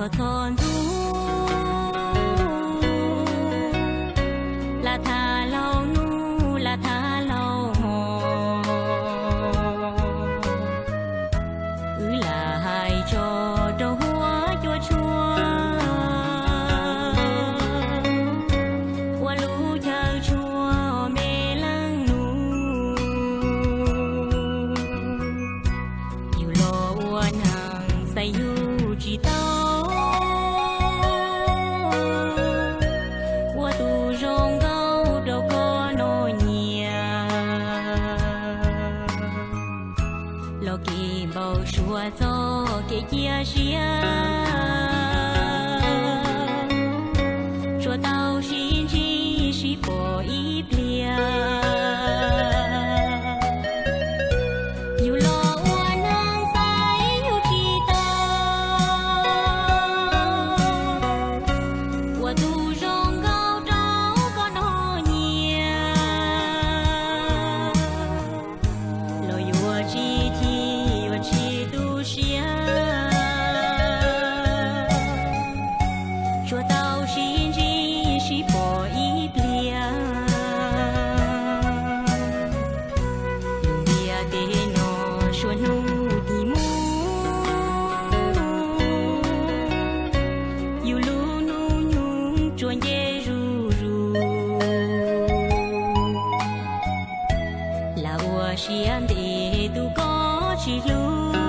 Txog ntuj, lam tham laug nub, lam tham laug hmo, wb lam hais tso rau huab cua tshuaj, ua lub chaw tshuaj me leej nus. Yus los ua neeg xaiv yug tsis tau, ua tus zoo nkauj rau koj noj nyiam. Los kev npau suav txoj kev cia siab, tsuas tau sib ntsib sib pom ib pliag. Yus los ua neeg xaiv yug tsis tau, ua tus zoo nkauj rau koj noj nyiam. Los yuav tsis chim yuav tsis tu siab, tsuas tau sib ntsib sib pom ib pliag. Lub ntiaj teb no suav hnub tig mus, yus lub hnub nyoog tsuas nce zuj zus. Lam ua siab ntev tus koj tsis hlub,